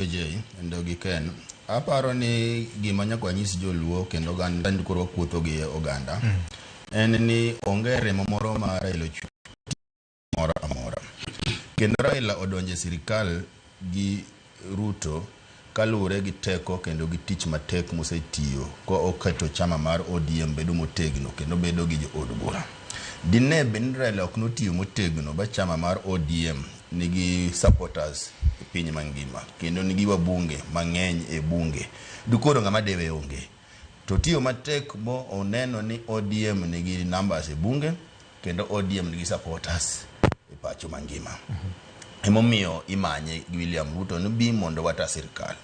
Jay kendo gi Ken, aparo ni gima nyaka wanyis joluo kendo oganda koro wakuotho gi oganda en ni onge remo moro ma Raila ochwe moro amora. Kendo Raila odonjo e sirikal gi Ruto kaluwore gi teko kendo gi tich matek mosetiyo ko oketo chama mar ODM bedo motegno kendo bedo gi jood bura. Dine bed ni Raila ok notiyo motegno ba chama mar ODM nigi supporters e piny mangima kendo nigi wabunge mang'eny e bunge, dikoro ng'ama dewe onge. To tiyo matek mo oneno ni ODM nigi numbers e bunge kendo ODM nigi supporters e pacho mangima. Emomiyo imanye gi William Ruto ni bi mondo wata sirikal.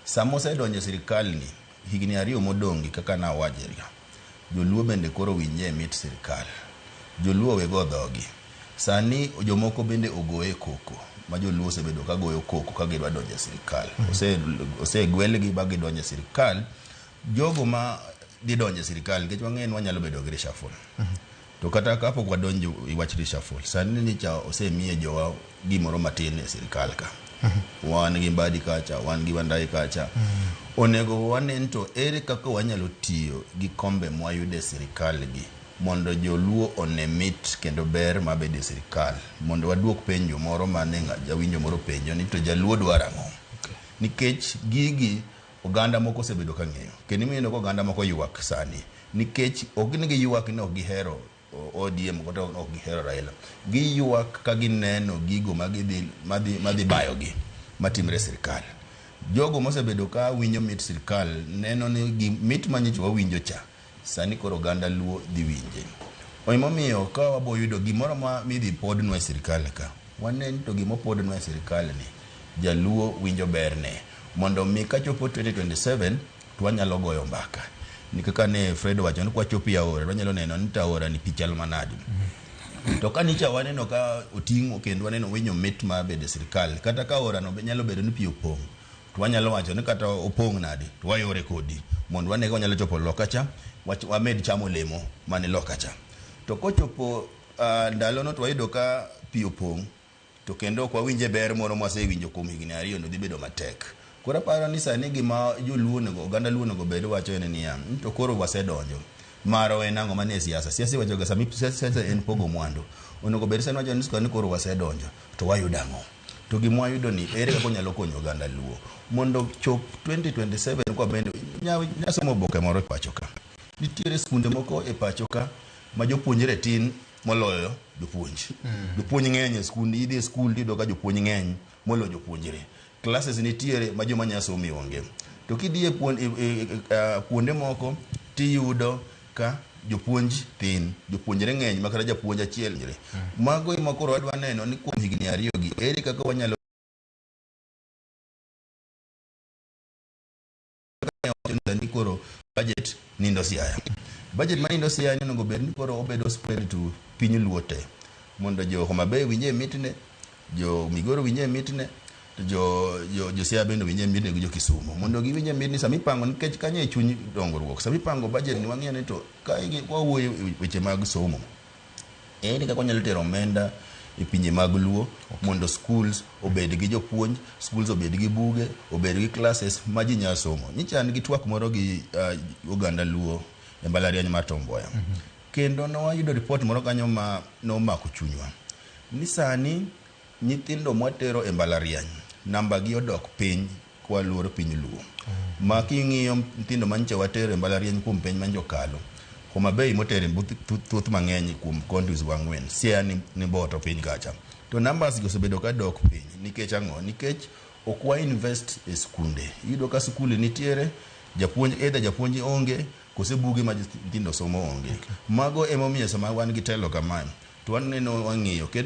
Sama osedonjo e sirikal ni, higni 2 modong' gi kaka nawacho ga, joluo bende koro winje mit sirikal. Joluo we go dhogi. Sani jomoko bende ogoye koko, ma joluo osebedo ka goyo koko ka gidwa donjo e sirikal. Osegwelgi ba gidonjo e sirikal. Jogo ma dhi donjo e sirikal, nikech wang'eyo ni wanyalo bedo gi reshuffle. To kata kapok wadonjo e wach reshuffle, sani nyicha osemiye jowa gimoro matin e sirikal ka. Wan gi Mbadi kacha, wan gi Wandayi kacha. Onego wanen to ere kaka wanyalo tiyo gi kombe mwayudo e sirikal gi mondo joluo one mit kendo ber mabedo e sirikal. Mondo waduok penjo moro mane jawinjo moro penjo ni to jaluo dwaro ang'o? Nikech gigi oganda moko osebedo ka ng'eyo. Kendo ineno ka oganda moko ywak sani. Nikech ok ni giywak ni ok gihero ODM kata ok gihero Raila. Giywak ka gineno gigo madhi bayogi matimre e sirikal. Jogo mosebedo ka winjo mit sirikal neno ni mit manyocha wawinjo cha, sani koro oganda luo dhi winje. Emomiyo ka wabo yudo gimoro ma midhi podnwa e sirikal ka, wanen to gima opodnwa e sirikal ni, jaluo winjo berne. Mondo mi kachopo 2027 to wanyalo goyo mbaka. Ni kaka ne Fred owacho ni kwachopo e aora, wanyalo neno ni to aora ni pi chal manade. To ka nyicha waneno ka oting'o kendo waneno winyo mit mar bedo e sirikal, kata ka aora no nyalo bedo ni pi opong', to wanyalo wacho ni kata opong' nade, to wayore kodi mondo wane ka wanyalo chopo loka cha, wamed chamo olemo mani loka cha. To kochopo ndalono to wayudo ka pi opong', to kendo ok wawinje ber moro mwasewinjo kuom higni 2 no dhi bedo matek. Koro aparo ni sani gima joluo onego, oganda luo onego bed wacho en niya, to koro wasedonjo. Maro en ang'o manie siasa? Siasa iwacho ga sami siasa en pogo mwandu. Onego bed sani wacho ni koro wasedonjo, to wayudo ang'o? To gima wayudo ni ere kaka onyalo konyo oganda luo mondo chop 2027 kwa bende nyasomo oboke moro e pacho ka. Nitiere skunde moko e pacho ka ma jopuonjre tin moloyo jopuonj. Jopuonj ng'eny e skul, idhi e skul tiyudo ka jopuonj ng'eny moloyo jopuonjre. Classes nitiere ma joma nya somo onge. To kidhi e kuonde moko tiyudo ka jopuonj tin, jopuonjre ng'eny ma kata japuonj achiel. Mago ema koro wadwa neno ni kuom higni 2 gi ere kaka wanyalo ni koro budget nindo Siaya. Budget ma nindo Siaya ni onego bed ni koro obedo spread to piny luo te mondo jo Homa Bay winje mitne, jo Migori winje mitne, to jo Siaya bende winje mitne gi jo Kisumu mondo giwinje mitne sama ipango, nikech kanyo e chuny dongruok. Sama ipango budget ni wang'iyo ni to ka wawuoyo weche mag somo, ere kaka wanyalo tero omenda e pinje mag luo mondo schools obed gi jopuonj, schools obed gi buge, obed gi classes ma ji nyalo somo. Nyicha an gi twak moro gi oganda luo e mbalariany mar Tom Mboya. Kendo ne wayudo report moro kanyo ma nomako chunywa. Ni sani nyithindo mwatero e mbalariany namba gi odok piny kwaluoro piny luo. Ma king'iyo nyithindo manyicha watero e mbalariany kuom penj manyicha okalo, Homa Bay motere thoth mang'eny kuom counties wa 4, Siaya ni boto piny kacha. To numbers gi osebedo ka dok piny nikech ang'o? Nikech ok wa invest e skunde. Iyudo ka skul nitiere, japuonj either japuonj onge kose buge ma nyithindo somo onge. Mago emomiyo sama wan gi telo kamae to waneno wang'iyo.